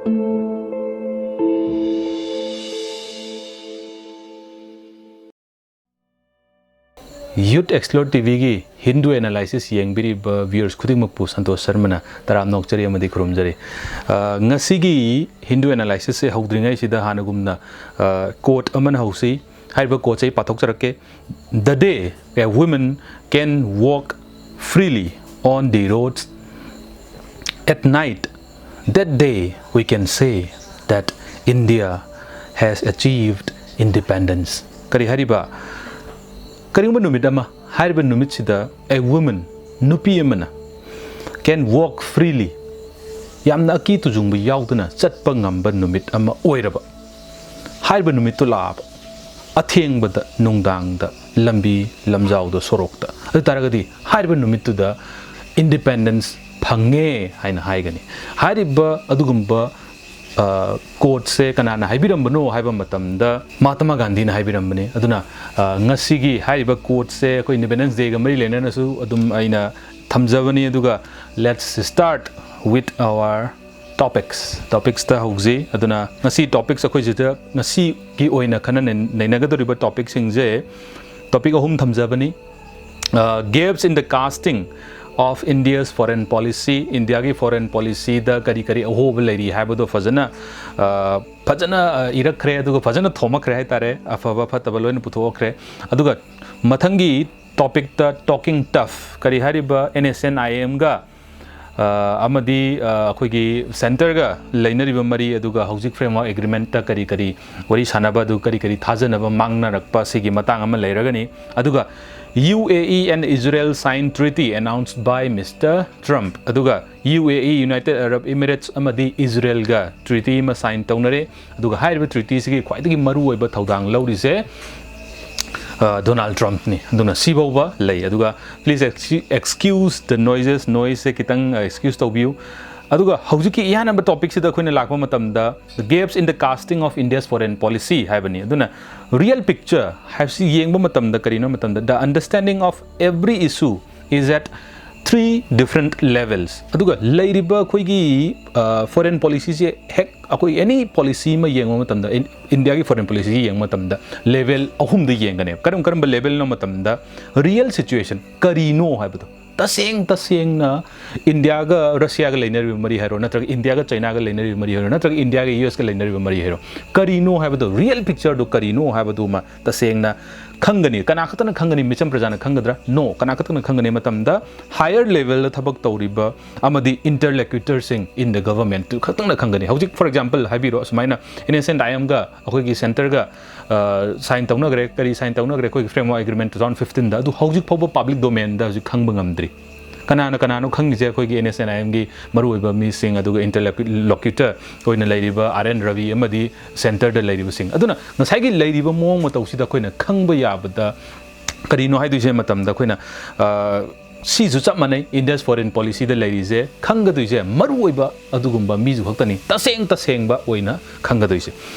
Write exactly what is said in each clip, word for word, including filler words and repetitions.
Youth Explore ꯇꯤꯚꯤꯒꯤ Hindu Analysis ꯌꯦꯡꯕꯤꯔꯤꯕ viewers ꯈꯨꯗꯤꯡꯃꯛꯄꯨ ꯁꯟꯇꯣꯁ ꯁꯔꯃꯅ ꯇꯔꯥꯝꯅ ꯑꯣꯛꯆꯔꯤ ꯑꯃꯗꯤ ꯈꯨꯔꯨꯝꯖꯔꯤ꯫ ꯑ, ꯉꯁꯤꯒꯤ Hindu Analysisꯁꯦ ꯍꯧꯗ꯭ꯔꯤꯉꯩꯁꯤꯗ ꯍꯥꯟꯅꯒꯨꯝꯅ, ꯑ, quote ꯑꯃꯅ ꯍꯧꯁꯤ꯫ ꯍꯥꯏꯔꯤꯕ quoteꯁꯦ ꯑꯩ ꯄꯥꯊꯣꯛꯆꯔꯛꯀꯦ꯫ The day a woman can walk freely on the roads at night, that day we can say that India has achieved independence. ꯀꯔꯤ ꯍꯥꯏꯔꯤꯕ? ꯀꯔꯤꯒꯨꯝꯕ ꯅꯨꯃꯤꯠ ꯑꯃ, ꯍꯥꯏꯔꯤꯕ ꯅꯨꯃꯤꯠꯁꯤꯗ a woman, ꯅꯨꯄꯤ ꯑꯃꯅ can walk freely, ꯌꯥꯝꯅ ꯑꯀꯤ ꯇꯨꯖꯨꯡꯕ ꯌꯥꯎꯗꯅ ꯆꯠꯄ ꯉꯝꯕ ꯅꯨꯃꯤꯠ ꯑꯃ ꯑꯣꯏꯔꯕ, ꯍꯥꯏꯔꯤꯕ ꯅꯨꯃꯤꯠꯇꯨ ꯂꯥꯛꯑꯕ, ꯑꯊꯦꯡꯕꯗ ꯅꯨꯡꯗꯥꯡꯗ ꯂꯝꯕꯤ ꯂꯝꯖꯥꯎꯗ ꯁꯣꯔꯣꯛꯇ, ꯑꯗꯨ ꯇꯥꯔꯒꯗꯤ ꯍꯥꯏꯔꯤꯕ ꯅꯨꯃꯤꯠꯇꯨꯗ independence ꯐꯪꯉꯦ ꯍꯥꯏꯅ ꯍꯥꯏꯒꯅꯤ꯫ ꯍꯥꯏꯔꯤꯕ ꯑꯗꯨꯒꯨꯝꯕ, ꯑ, quoteꯁꯦ ꯀꯅꯥꯅ ꯍꯥꯏꯕꯤꯔꯝꯕꯅꯣ ꯍꯥꯏꯕ ꯃꯇꯝꯗ ꯃꯍꯥꯇꯃꯥ ꯒꯥꯟꯙꯤꯅ ꯍꯥꯏꯕꯤꯔꯝꯕꯅꯤ꯫ ꯑꯗꯨꯅ, ꯑ, ꯉꯁꯤꯒꯤ ꯍꯥꯏꯔꯤꯕ quoteꯁꯦ ꯑꯩꯈꯣꯏ Independence Dayꯒ ꯃꯔꯤ ꯂꯩꯅꯅꯁꯨ ꯑꯗꯨꯝ ꯑꯩꯅ ꯊꯝꯖꯕꯅꯤ꯫ ꯑꯗꯨꯒ let's start with our topics꯫ Topicsꯇ ꯍꯧꯖꯩ꯫ ꯑꯗꯨꯅ ꯉꯁꯤ topics ꯑꯩꯈꯣꯏꯁꯤꯗ ꯉꯁꯤꯒꯤ ꯑꯣꯏꯅ ꯈꯟꯅ ꯅꯩ-, ꯅꯩꯅꯒꯗꯧꯔꯤꯕ topicꯁꯤꯡꯁꯦ, topic ꯑꯍꯨꯝ ꯊꯝꯖꯕꯅꯤ꯫ ꯑ, gaps in the casting of India's foreign policy, ꯏꯟꯗꯤꯌꯥꯒꯤ foreign policyꯗ ꯀꯔꯤ ꯀꯔꯤ ꯑꯍꯣꯕ ꯂꯩꯔꯤ ꯍꯥꯏꯕꯗꯣ ꯐꯖꯅ, ꯑ, ꯐꯖꯅ, ꯑ, ꯏꯔꯛꯈ꯭ꯔꯦ, ꯑꯗꯨꯒ ꯐꯖꯅ ꯊꯣꯝꯃꯛꯈ꯭ꯔꯦ ꯍꯥꯏꯇꯥꯔꯦ, ꯑꯐꯕ ꯐꯠꯇꯕ ꯂꯣꯏꯅ ꯄꯨꯊꯣꯛꯈ꯭ꯔꯦ꯫ ꯑꯗꯨꯒ ꯃꯊꯪꯒꯤ topicꯇ talking tough, ꯀꯔꯤ ꯍꯥꯏꯔꯤꯕ NSCN-IMꯒ, ꯑ, ꯑꯃꯗꯤ, ꯑ, ꯑꯩꯈꯣꯏꯒꯤ centreꯒ ꯂꯩꯅꯔꯤꯕ ꯃꯔꯤ, ꯑꯗꯨꯒ ꯍꯧꯖꯤꯛ framework agreementꯇ ꯀꯔꯤ ꯀꯔꯤ ꯋꯥꯔꯤ ꯁꯥꯟꯅꯕ, ꯑꯗꯨ ꯀꯔꯤ ꯀꯔꯤ ꯊꯥꯖꯅꯕ ꯃꯥꯡꯅꯔꯛꯄ, ꯁꯤꯒꯤ ꯃꯇꯥꯡ ꯑꯃ ꯂꯩꯔꯒꯅꯤ꯫ ꯑꯗꯨꯒ UAE and Israel sign treaty announced by Mister Trump꯫ ꯑꯗꯨꯒ UAE, United Arab Emirates ꯑꯃꯗꯤ ꯏꯖꯔꯦꯜꯒ treaty ꯑꯃ sign ꯇꯧꯅꯔꯦ꯫ ꯑꯗꯨꯒ ꯍꯥꯏꯔꯤꯕ treatyꯁꯤꯒꯤ ꯈ꯭ꯋꯥꯏꯗꯒꯤ ꯃꯔꯨꯑꯣꯏꯕ ꯊꯧꯗꯥꯡ ꯂꯧꯔꯤꯁꯦ, ꯑ, ꯗꯣꯅꯥꯜꯗ ꯇ꯭ꯔꯝꯞꯅꯤ꯫ ꯑꯗꯨꯅ ꯁꯤꯐꯥꯎꯕ ꯂꯩ꯫ ꯑꯗꯨꯒ please ex-, excuse the noises, noiseꯁꯦ ꯈꯤꯇꯪ, ꯑ, excuse ꯇꯧꯕꯤꯌꯨ꯫ ꯑꯗꯨꯒ ꯍꯧꯖꯤꯛꯀꯤ ꯏꯍꯥꯟ ꯍꯥꯟꯕ topicꯁꯤꯗ ꯑꯩꯈꯣꯏꯅ ꯂꯥꯛꯄ ꯃꯇꯝꯗ the gaps in the casting of India's foreign policy ꯍꯥꯏꯕꯅꯤ꯫ ꯑꯗꯨꯅ real picture ꯍꯥꯏꯕꯁꯤ ꯌꯦꯡꯕ ꯃꯇꯝꯗ ꯀꯔꯤꯅꯣ ꯃꯇꯝꯗ the understanding of every issue is at Three different levels. ꯑꯗꯨꯒ ꯂꯩꯔꯤꯕ ꯑꯩꯈꯣꯏꯒꯤ ꯐꯣꯔꯦꯟ ꯄꯣꯂꯤꯁꯤꯁꯦ ꯍꯦꯛ ꯑꯩꯈꯣꯏ ꯑꯦꯅꯤ ꯄꯣꯂꯤꯁꯤ ꯑꯃ ꯌꯦꯡꯕ ꯃꯇꯝꯗ, ꯏꯟꯗꯤꯌꯥꯒꯤ ꯐꯣꯔꯦꯟ ꯄꯣꯂꯤꯁꯤꯁꯤ ꯌꯦꯡꯕ ꯃꯇꯝꯗ ꯂꯦꯚꯦꯜ ꯑꯍꯨꯝꯗ ꯌꯦꯡꯒꯅꯦꯕ꯫ ꯀꯔꯝ ꯀꯔꯝꯕ ꯂꯦꯚꯦꯜꯅꯣ ꯃꯇꯝꯗ, ꯔꯤꯌꯦꯜ ꯁꯤꯆꯨꯋꯦꯁꯟ ꯀꯔꯤꯅꯣ ꯍꯥꯏꯕꯗꯣ, ꯇꯁꯦꯡ ꯇꯁꯦꯡꯅ ꯏꯟꯗꯤꯌꯥꯒ ꯔꯁꯤꯌꯥꯒ ꯂꯩꯅꯔꯤꯕ ꯃꯔꯤ ꯍꯥꯏꯔꯣ, ꯅꯠꯇ꯭ꯔꯒ ꯏꯟꯗꯤꯌꯥꯒ ꯆꯩꯅꯥꯒ ꯂꯩꯅꯔꯤꯕ ꯃꯔꯤ ꯍꯥꯏꯔꯣ, ꯅꯠꯇ꯭ꯔꯒ ꯏꯟꯗꯤꯌꯥꯒ ꯌꯨ ꯑꯦꯁꯀ ꯂꯩꯅꯔꯤꯕ ꯃꯔꯤ ꯍꯥꯏꯔꯣ, ꯀꯔꯤꯅꯣ ꯍꯥꯏꯕꯗꯣ, ꯔꯤꯌꯦꯜ ꯄꯤꯛꯆꯔꯗꯣ ꯀꯔꯤꯅꯣ ꯍꯥꯏꯕꯗꯨꯃ ꯇꯁꯦꯡꯅ ꯈꯪꯒꯅꯤ꯫ ꯀꯅꯥ ꯈꯛꯇꯅ ꯈꯪꯒꯅꯤ? ꯃꯤꯆꯝ ꯄ꯭ꯔꯖꯥꯅ ꯈꯪꯒꯗ꯭ꯔꯥ? ꯅꯣ꯫ ꯀꯅꯥ ꯈꯛꯇꯅ ꯈꯪꯒꯅꯤ ꯃꯇꯝꯗ, ꯍꯥꯌꯔ ꯂꯦꯚꯦꯜꯗ ꯊꯕꯛ ꯇꯧꯔꯤꯕ ꯑꯃꯗꯤ ꯏꯟꯇꯔꯂꯣꯀ꯭ꯌꯨꯇꯔꯁꯤꯡ ꯏꯟ ꯗ ꯒꯚꯔꯟꯃꯦꯟꯠ ꯈꯛꯇꯪꯅ ꯈꯪꯒꯅꯤ꯫ ꯍꯧꯖꯤꯛ, ꯐꯣꯔ ꯑꯦꯛꯖꯥꯝꯄꯜ ꯍꯥꯏꯕꯤꯔꯣ, ꯑꯁꯨꯃꯥꯏꯅ ꯑꯦꯟ ꯑꯦꯁ ꯑꯦꯟ ꯑꯥꯏ ꯑꯦꯝꯒ ꯑꯩꯈꯣꯏꯒꯤ ꯁꯦꯟꯇꯔꯒ ꯁꯥꯏꯟ ꯇꯧꯅꯈ꯭ꯔꯦ꯫ ꯀꯔꯤ ꯁꯥꯏꯟ ꯇꯧꯅꯈ꯭ꯔꯦ? ꯑꯩꯈꯣꯏꯒꯤ ꯐ꯭ꯔꯦꯝꯋꯥꯔꯛ ꯑꯦꯒ꯭ꯔꯤꯃꯦꯟ ꯇꯨ ꯊꯥꯎꯖꯟ ꯐꯤꯐꯇꯤꯟꯗ꯫ ꯑꯗꯨ ꯍꯧꯖꯤꯛ ꯐꯥꯎꯕ ꯄꯥꯕ꯭ꯂꯤꯛ ꯗꯣꯃꯦꯟꯗ ꯍꯧꯖꯤꯛ ꯈꯪꯕ ꯉꯝꯗ꯭ꯔꯤ꯫ ꯀꯅꯥꯅ ꯀꯅꯥꯅꯣ ꯈꯪꯉꯤꯁꯦ? ꯑꯩꯈꯣꯏꯒꯤ ꯑꯦꯟ ꯑꯦꯁ ꯑꯦꯟ ꯑꯥꯏ ꯑꯦꯝꯒꯤ ꯃꯔꯨꯑꯣꯏꯕ ꯃꯤꯁꯤꯡ, ꯑꯗꯨꯒ ꯏꯟꯇꯔꯂꯣꯀ꯭ꯌꯨꯇꯔ ꯑꯣꯏꯅ ꯂꯩꯔꯤꯕ ꯑꯥꯔ ꯑꯦꯟ ꯔꯕꯤ ꯑꯃꯗꯤ ꯁꯦꯟꯇꯔꯗ ꯂꯩꯔꯤꯕꯁꯤꯡ꯫ ꯑꯗꯨꯅ ꯉꯁꯥꯏꯒꯤ ꯂꯩꯔꯤꯕ ꯃꯑꯣꯡ ꯃꯇꯧꯁꯤꯗ ꯑꯩꯈꯣꯏꯅ ꯈꯪꯕ ꯌꯥꯕꯗ ꯀꯔꯤꯅꯣ ꯍꯥꯏꯗꯣꯏꯁꯦ ꯃꯇꯝꯗ, ꯑꯩꯈꯣꯏꯅ, ꯑ, ꯁꯤꯁꯨ ꯆꯞ ꯃꯥꯟꯅꯩ꯫ ꯏꯟꯗꯤꯌꯥꯁ ꯐꯣꯔꯦꯟ ꯄꯣꯂꯤꯁꯤꯗ ꯂꯩꯔꯤꯁꯦ ꯈꯪꯒꯗꯣꯏꯁꯦ, ꯃꯔꯨꯑꯣꯏꯕ ꯑꯗꯨꯒꯨꯝꯕ ꯃꯤꯁꯨ ꯈꯛꯇꯅꯤ ꯇꯁꯦꯡ ꯇꯁꯦꯡꯕ ꯑꯣꯏꯅ ꯈꯪꯒꯗꯣꯏꯁꯦ꯫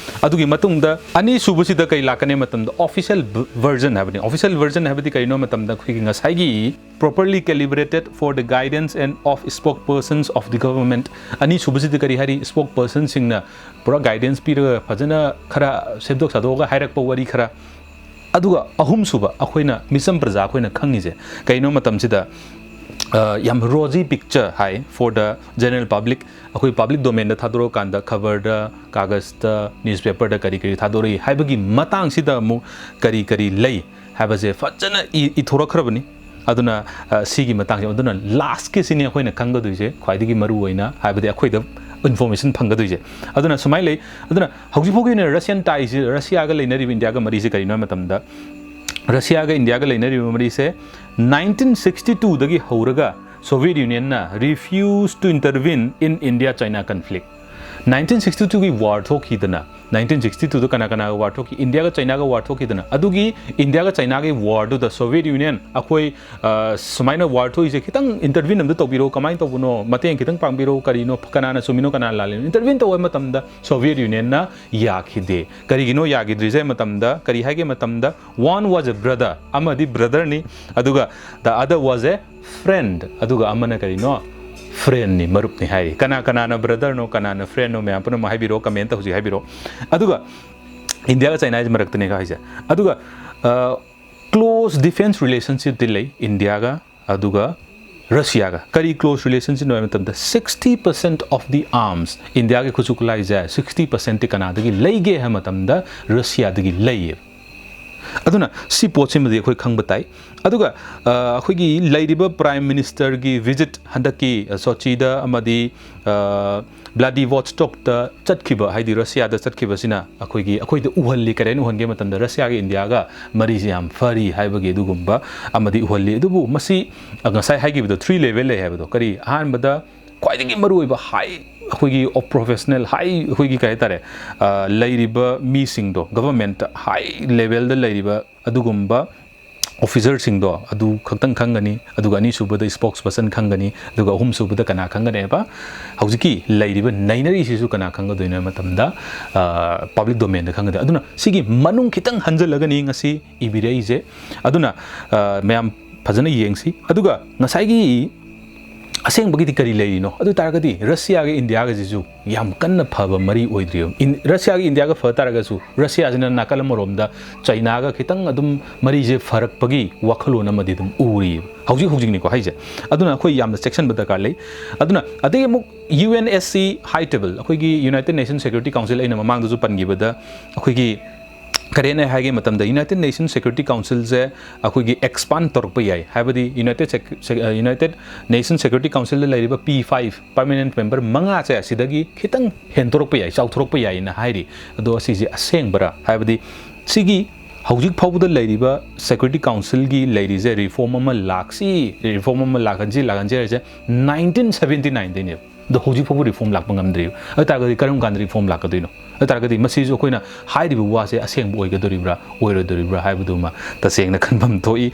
ꯑꯗꯨꯒꯤ ꯃꯇꯨꯡꯗ ꯑꯅꯤꯁꯨꯕꯁꯤꯗ ꯀꯩ ꯂꯥꯛꯀꯅꯤ ꯃꯇꯝꯗ, ꯑꯣꯐꯤꯁꯤꯌꯦꯜ ꯚꯔꯖꯟ ꯍꯥꯏꯕꯅꯤ꯫ ꯑꯣꯐꯤꯁꯤꯌꯦꯜ ꯚꯔꯖꯟ ꯍꯥꯏꯕꯗꯤ ꯀꯔꯤꯅꯣ ꯃꯇꯝꯗ, ꯑꯩꯈꯣꯏꯒꯤ ꯉꯁꯥꯏꯒꯤ properly calibrated for the guidance and of spokespersons of the government꯫ ꯑꯅꯤꯁꯨꯕꯁꯤꯗꯤ ꯀꯔꯤ ꯍꯥꯏꯔꯤ? ꯏꯁꯄꯣꯛ ꯄꯔꯁꯟꯁꯤꯡꯅ ꯄꯨꯔꯥ ꯒꯥꯏꯗꯦꯟꯁ ꯄꯤꯔꯒ ꯐꯖꯅ ꯈꯔ ꯁꯦꯝꯗꯣꯛ ꯁꯥꯗꯣꯛꯑꯒ ꯍꯥꯏꯔꯛꯄ ꯋꯥꯔꯤ ꯈꯔ꯫ ꯑꯗꯨꯒ ꯑꯍꯨꯝꯁꯨꯕ, ꯑꯩꯈꯣꯏꯅ ꯃꯤꯆꯝ ꯄ꯭ꯔꯖꯥ ꯑꯩꯈꯣꯏꯅ ꯈꯪꯉꯤꯁꯦ ꯀꯩꯅꯣ ꯃꯇꯝꯁꯤꯗ, ꯑ, ꯌꯥꯝ ꯔꯣꯖꯤ ꯄꯤꯛꯆꯔ ꯍꯥꯏ for the general public꯫ ꯑꯩꯈꯣꯏ ꯄꯥꯕ꯭ꯂꯤꯛ ꯗꯣꯃꯦꯟꯗ ꯊꯥꯗꯣꯔꯛꯑꯀꯥꯟꯗ, ꯈꯕꯔꯗ, ꯀꯥꯒꯖꯇ, ꯅ꯭ꯌꯨꯁꯄꯦꯄꯔꯗ ꯀꯔꯤ ꯀꯔꯤ ꯊꯥꯗꯣꯔꯛꯏ ꯍꯥꯏꯕꯒꯤ ꯃꯇꯥꯡꯁꯤꯗ ꯑꯃꯨꯛ ꯀꯔꯤ ꯀꯔꯤ ꯂꯩ ꯍꯥꯏꯕꯁꯦ ꯐꯖꯅ ꯏ-, ꯏꯊꯣꯔꯛꯈ꯭ꯔꯕꯅꯤ꯫ ꯑꯗꯨꯅ, ꯑ, ꯁꯤꯒꯤ ꯃꯇꯥꯡꯁꯦ, ꯑꯗꯨꯅ ꯂꯥꯁꯀꯤꯁꯤꯅꯤ ꯑꯩꯈꯣꯏꯅ ꯈꯪꯒꯗꯣꯏꯁꯦ, ꯈ꯭ꯋꯥꯏꯗꯒꯤ ꯃꯔꯨ ꯑꯣꯏꯅ, ꯍꯥꯏꯕꯗꯤ ꯑꯩꯈꯣꯏꯗ ꯏꯟꯐꯣꯔꯃꯦꯁꯟ ꯐꯪꯒꯗꯣꯏꯁꯦ꯫ ꯑꯗꯨꯅ ꯁꯨꯃꯥꯏꯅ ꯂꯩ꯫ ꯑꯗꯨꯅ ꯍꯧꯖꯤꯛ ꯐꯥꯎꯒꯤ ꯑꯣꯏꯅ ꯔꯁꯤꯌꯥꯟ ꯇꯥꯏꯁꯤ, ꯔꯁꯤꯌꯥꯒ ꯂꯩꯅꯔꯤꯕ ꯏꯟꯗꯤꯌꯥꯒ ꯃꯔꯤꯁꯦ ꯀꯔꯤꯅꯣ ꯍꯥꯏꯕ ꯃꯇꯝꯗ, ꯔꯁꯤꯌꯥꯒ ꯏꯟꯗꯤꯌꯥꯒ ꯂꯩꯅꯔꯤꯕ ꯃꯔꯤꯁꯦ ꯅꯥꯏꯟꯇꯤꯟ ꯁꯤꯛꯁꯇꯤ ꯇꯨꯗꯒꯤ ꯍꯧꯔꯒ ꯁꯣꯚꯤꯌꯦꯠ ꯌꯨꯅꯤꯌꯟꯅ refuse to intervene in India China conflict꯫ Nineteen sixty ꯇꯨꯒꯤ ꯋꯥꯔ ꯊꯣꯛꯈꯤꯗꯅ, ꯅꯥꯏꯟꯇꯤꯟ ꯁꯤꯛꯁꯇꯤ ꯇꯨꯗ ꯀꯅꯥ ꯀꯅꯥꯒ ꯋꯥꯔ ꯊꯣꯛꯈꯤ? ꯏꯟꯗꯤꯌꯥꯒ ꯆꯩꯅꯥꯒ ꯋꯥꯔ ꯊꯣꯛꯈꯤꯗꯅ꯫ ꯑꯗꯨꯒꯤ ꯏꯟꯗꯤꯌꯥꯒ ꯆꯩꯅꯥꯒꯤ ꯋꯥꯔꯗꯨꯗ ꯁꯣꯚꯤꯌꯦꯠ ꯌꯨꯅꯤꯌꯟ, ꯑꯩꯈꯣꯏ, ꯑ, ꯁꯨꯃꯥꯏꯅ ꯋꯥꯔ ꯊꯣꯛꯏꯁꯦ ꯈꯤꯇꯪ ꯏꯟꯇꯔꯚꯤꯟ ꯑꯝꯇ ꯇꯧꯕꯤꯔꯛꯑꯣ, ꯀꯃꯥꯏꯅ ꯇꯧꯕꯅꯣ, ꯃꯇꯦꯡ ꯈꯤꯇꯪ ꯄꯥꯡꯕꯤꯔꯛꯑꯣ, ꯀꯔꯤꯅꯣ, ꯀꯅꯥꯅ ꯆꯨꯝꯃꯤꯅꯣ, ꯀꯅꯥꯅ ꯂꯥꯜꯂꯤꯅꯣ, ꯏꯟꯇꯔꯚꯤꯟ ꯇꯧꯕ ꯃꯇꯝꯗ ꯁꯣꯚꯤꯌꯦꯠ ꯌꯨꯅꯤꯌꯟꯅ ꯌꯥꯈꯤꯗꯦ꯫ ꯀꯔꯤꯒꯤꯅꯣ ꯌꯥꯈꯤꯗ꯭ꯔꯤꯁꯦ ꯍꯥꯏ ꯃꯇꯝꯗ, ꯀꯔꯤ ꯍꯥꯏꯒꯦ ꯃꯇꯝꯗ, "One was a brother", ꯑꯃꯗꯤ ꯕ꯭ꯔꯗꯔꯅꯤ, ꯑꯗꯨꯒ "The other was a friend", ꯑꯗꯨꯒ ꯑꯃꯅ ꯀꯔꯤꯅꯣ? ꯐ꯭ꯔꯦꯟꯅꯤ, ꯃꯔꯨꯞꯅꯤ ꯍꯥꯏꯔꯤ꯫ ꯀꯅꯥ ꯀꯅꯥꯅ ꯕ꯭ꯔꯗꯔꯅꯣ, ꯀꯅꯥꯅ ꯐ꯭ꯔꯦꯟꯅꯣ, ꯃꯌꯥꯝ ꯄꯨꯝꯅꯃꯛ ꯍꯥꯏꯕꯤꯔꯛꯑꯣ, ꯀꯃꯦꯟꯇ ꯍꯧꯖꯤꯛ ꯍꯥꯏꯕꯤꯔꯛꯑꯣ꯫ ꯑꯗꯨꯒ ꯏꯟꯗꯤꯌꯥꯒ ꯆꯩꯅꯥꯒꯤ ꯃꯔꯛꯇꯅꯦ ꯍꯥꯏꯁꯦ꯫ ꯑꯗꯨꯒ, ꯑ, ꯀ꯭ꯂꯣꯖ ꯗꯤꯐꯦꯟꯁ ꯔꯤꯂꯦꯁꯟꯁꯤꯞꯇꯤ ꯂꯩ ꯏꯟꯗꯤꯌꯥꯒ ꯑꯗꯨꯒ ꯔꯁꯤꯌꯥꯒ꯫ ꯀꯔꯤ ꯀ꯭ꯂꯣꯖ ꯔꯤꯂꯦꯁꯟꯁꯤꯞꯅꯣ ꯍꯥꯏꯕ ꯃꯇꯝꯗ, sixty percent of the arms, ꯏꯟꯗꯤꯌꯥꯒꯤ ꯈꯨꯠꯁꯨ ꯈꯨꯠꯂꯥꯏꯁꯦ sixty percent ꯀꯅꯥꯗꯒꯤ ꯂꯩꯒꯦ ꯍꯥꯏꯕ ꯃꯇꯝꯗ, ꯔꯁꯤꯌꯥꯗꯒꯤ ꯂꯩꯌꯦꯕ꯫ ꯑꯗꯨꯅ ꯁꯤ ꯄꯣꯠꯁꯤꯃꯗꯤ ꯑꯩꯈꯣꯏ ꯈꯪꯕ ꯇꯥꯏ꯫ ꯑꯗꯨꯒ, ꯑ, ꯑꯩꯈꯣꯏꯒꯤ ꯂꯩꯔꯤꯕ ꯄ꯭ꯔꯥꯏꯝ ꯃꯤꯅꯤꯁꯇꯔꯒꯤ ꯚꯤꯖꯤꯠ ꯍꯟꯗꯛꯀꯤ, ꯑ, ꯁꯣꯆꯤꯗ ꯑꯃꯗꯤ, ꯑ, ꯕ꯭ꯂꯥꯗꯤꯚꯣꯁ꯭ꯇꯣꯛꯇ ꯆꯠꯈꯤꯕ, ꯍꯥꯏꯗꯤ ꯔꯁꯤꯌꯥꯗ ꯆꯠꯈꯤꯕꯁꯤꯅ ꯑꯩꯈꯣꯏꯒꯤ, ꯑꯩꯈꯣꯏꯗ ꯎꯍꯜꯂꯤ, ꯀꯔꯦꯟ ꯎꯍꯟꯒꯦ ꯃꯇꯝꯗ ꯔꯁꯤꯌꯥꯒ ꯏꯟꯗꯤꯌꯥꯒ ꯃꯔꯤꯁꯤ ꯌꯥꯝ ꯐꯔꯤ ꯍꯥꯏꯕꯒꯤ ꯑꯗꯨꯒꯨꯝꯕ ꯑꯃꯗꯤ ꯎꯍꯜꯂꯤ꯫ ꯑꯗꯨꯕꯨ ꯃꯁꯤ, ꯑ, ꯉꯁꯥꯏ ꯍꯥꯏꯈꯤꯕꯗꯣ, ꯊ꯭ꯔꯤ ꯂꯦꯚꯦꯜ ꯂꯩ ꯍꯥꯏꯕꯗꯣ, ꯀꯔꯤ, ꯑꯍꯥꯟꯕꯗ ꯈ꯭ꯋꯥꯏꯗꯒꯤ ꯃꯔꯨꯑꯣꯏꯕ ꯍꯥꯏ, ꯑꯩꯈꯣꯏꯒꯤ ꯄ꯭ꯔꯣꯐꯦꯁꯅꯦꯜ ꯍꯥꯏ, ꯑꯩꯈꯣꯏꯒꯤ ꯀꯩ ꯍꯥꯏꯇꯥꯔꯦ, ꯑ, ꯂꯩꯔꯤꯕ ꯃꯤꯁꯤꯡꯗꯣ, ꯒꯚꯔꯟꯃꯦꯟꯠ ꯍꯥꯏ ꯂꯦꯚꯦꯜꯗ ꯂꯩꯔꯤꯕ ꯑꯗꯨꯒꯨꯝꯕ ꯑꯣꯐꯤꯁꯔꯁꯤꯡꯗꯣ ꯑꯗꯨ ꯈꯛꯇꯪ ꯈꯪꯒꯅꯤ, ꯑꯗꯨꯒ ꯑꯅꯤꯁꯨꯕꯗ ꯁ꯭ꯄꯣꯛꯁ ꯄꯔꯁꯟ ꯈꯪꯒꯅꯤ, ꯑꯗꯨꯒ ꯑꯍꯨꯝꯁꯨꯕꯗ ꯀꯅꯥ ꯈꯪꯒꯅꯦꯕ? ꯍꯧꯖꯤꯛꯀꯤ ꯂꯩꯔꯤꯕ ꯅꯩꯅꯔꯤꯁꯤꯁꯨ ꯀꯅꯥ ꯈꯪꯒꯗꯣꯏꯅꯣ ꯍꯥꯏꯕ ꯃꯇꯝꯗ, ꯑ, ꯄꯕ꯭ꯂꯤꯛ ꯗꯣꯃꯦꯟꯗ ꯈꯪꯒꯗꯣꯏꯅꯤ꯫ ꯑꯗꯨꯅ ꯁꯤꯒꯤ ꯃꯅꯨꯡ ꯈꯤꯇꯪ ꯍꯟꯖꯜꯂꯒꯅꯤ ꯉꯁꯤ ꯏꯕꯤꯔꯛꯏꯁꯦ꯫ ꯑꯗꯨꯅ, ꯑ, ꯃꯌꯥꯝ ꯐꯖꯅ ꯌꯦꯡꯁꯤ꯫ ꯑꯗꯨꯒ ꯉꯁꯥꯏꯒꯤ ꯑꯁꯦꯡꯕꯒꯤꯗꯤ ꯀꯔꯤ ꯂꯩꯔꯤꯅꯣ? ꯑꯗꯨ ꯇꯥꯔꯒꯗꯤ ꯔꯁꯤꯌꯥꯒ ꯏꯟꯗꯤꯌꯥꯒꯁꯤꯁꯨ ꯌꯥꯝ ꯀꯟꯅ ꯐꯕ ꯃꯔꯤ ꯑꯣꯏꯗ꯭ꯔꯤꯕ꯫ ꯏꯟ-, ꯔꯁꯤꯌꯥꯒ ꯏꯟꯗꯤꯌꯥꯒ ꯐ ꯇꯥꯔꯒꯁꯨ, ꯔꯁꯤꯌꯥꯁꯤꯅ ꯅꯥꯀꯜ ꯑꯃꯔꯣꯝꯗ ꯆꯩꯅꯥꯒ ꯈꯤꯇꯪ ꯑꯗꯨꯝ ꯃꯔꯤꯁꯦ ꯐꯔꯛꯄꯒꯤ ꯋꯥꯈꯜꯂꯣꯟ ꯑꯃꯗꯤ ꯑꯗꯨꯝ ꯎꯔꯤꯕ꯫ ꯍꯧꯖꯤꯛ ꯍꯧꯖꯤꯛꯅꯤꯀꯣ ꯍꯥꯏꯁꯦ꯫ ꯑꯗꯨꯅ ꯑꯩꯈꯣꯏ ꯌꯥꯝꯅ ꯆꯦꯛꯁꯤꯟꯕ ꯗꯔꯀꯥꯔ ꯂꯩ꯫ ꯑꯗꯨꯅ ꯑꯗꯒꯤ ꯑꯃꯨꯛ ꯌꯨ ꯑꯦꯟ ꯑꯦꯁ ꯁꯤ ꯍꯥꯏ ꯇꯦꯕꯜ, ꯑꯩꯈꯣꯏꯒꯤ ꯌꯨꯅꯥꯏꯇꯦꯗ ꯅꯦꯁꯟ ꯁꯦꯀ꯭ꯌꯨꯔꯤꯇꯤ ꯀꯥꯎꯟꯁꯤꯜ, ꯑꯩꯅ ꯃꯃꯥꯡꯗꯁꯨ ꯄꯟꯈꯤꯕꯗ, ꯑꯩꯈꯣꯏꯒꯤ ꯀꯔꯦꯟ ꯑꯩ ꯍꯥꯏꯒꯦ ꯃꯇꯝꯗ, ꯌꯨꯅꯥꯏꯇꯦꯗ ꯅꯦꯁꯟ ꯁꯦꯀ꯭ꯌꯨꯔꯤꯇꯤ ꯀꯥꯎꯟꯁꯤꯜꯁꯦ ꯑꯩꯈꯣꯏꯒꯤ ꯑꯦꯛꯁꯄꯥꯟ ꯇꯧꯔꯛꯄ ꯌꯥꯏ꯫ ꯍꯥꯏꯕꯗꯤ ꯌꯨꯅꯥꯏꯇꯦꯗ ꯁꯦꯛ-, ꯁꯦꯛ-, ꯑ, ꯌꯨꯅꯥꯏꯇꯦꯗ ꯅꯦꯁꯟ ꯁꯦꯀ꯭ꯌꯨꯔꯤꯇꯤ ꯀꯥꯎꯟꯁꯤꯜꯗ ꯂꯩꯔꯤꯕ ꯄꯤ ꯐꯥꯏꯚ ꯄꯔꯃꯅꯦꯟꯠ ꯃꯦꯝꯕꯔ ꯃꯉꯥꯁꯦ ꯑꯁꯤꯗꯒꯤ ꯈꯤꯇꯪ ꯍꯦꯟꯗꯣꯔꯛꯄ ꯌꯥꯏ, ꯆꯥꯎꯊꯣꯔꯛꯄ ꯌꯥꯏꯅ ꯍꯥꯏꯔꯤ꯫ ꯑꯗꯣ ꯑꯁꯤꯁꯦ ꯑꯁꯦꯡꯕꯔꯥ? ꯍꯥꯏꯕꯗꯤ ꯁꯤꯒꯤ ꯍꯧꯖꯤꯛ ꯐꯥꯎꯕꯗ ꯂꯩꯔꯤꯕ ꯁꯦꯀ꯭ꯌꯨꯔꯤꯇꯤ ꯀꯥꯎꯟꯁꯤꯜꯒꯤ ꯂꯩꯔꯤꯁꯦ, ꯔꯤꯐꯣꯔꯝ ꯑꯃ ꯂꯥꯛꯁꯤ, ꯔꯤꯐꯣꯔꯝ ꯑꯃ ꯂꯥꯛꯍꯟꯁꯤ, ꯂꯥꯛꯍꯟꯁꯤ ꯍꯥꯏꯔꯤꯁꯦ ꯅꯥꯏꯟꯇꯤꯟ ꯁꯕꯦꯟꯇꯤ ꯅꯥꯏꯟꯗꯩꯅꯦꯕ꯫ ꯑꯗꯣ ꯍꯧꯖꯤꯛ ꯐꯥꯎꯕ ꯔꯤꯐꯣꯔꯝ ꯂꯥꯛꯄ ꯉꯝꯗ꯭ꯔꯤꯕ꯫ ꯑꯗꯨ ꯇꯥꯔꯒꯗꯤ ꯀꯔꯝ ꯀꯥꯟꯗ ꯔꯤꯐꯣꯔꯝ ꯂꯥꯛꯀꯗꯣꯏꯅꯣ? ꯑꯗꯨ ꯇꯥꯔꯒꯗꯤ ꯃꯁꯤꯁꯨ ꯑꯩꯈꯣꯏꯅ ꯍꯥꯏꯔꯤꯕ ꯋꯥꯁꯦ ꯑꯁꯦꯡꯕ ꯑꯣꯏꯒꯗꯣꯔꯤꯕ꯭ꯔꯥ, ꯑꯣꯏꯔꯣꯏꯗꯣꯔꯤꯕ꯭ꯔꯥ ꯍꯥꯏꯕꯗꯨꯃ ꯇꯁꯦꯡꯅ ꯈꯟꯐꯝ ꯊꯣꯛꯏ꯫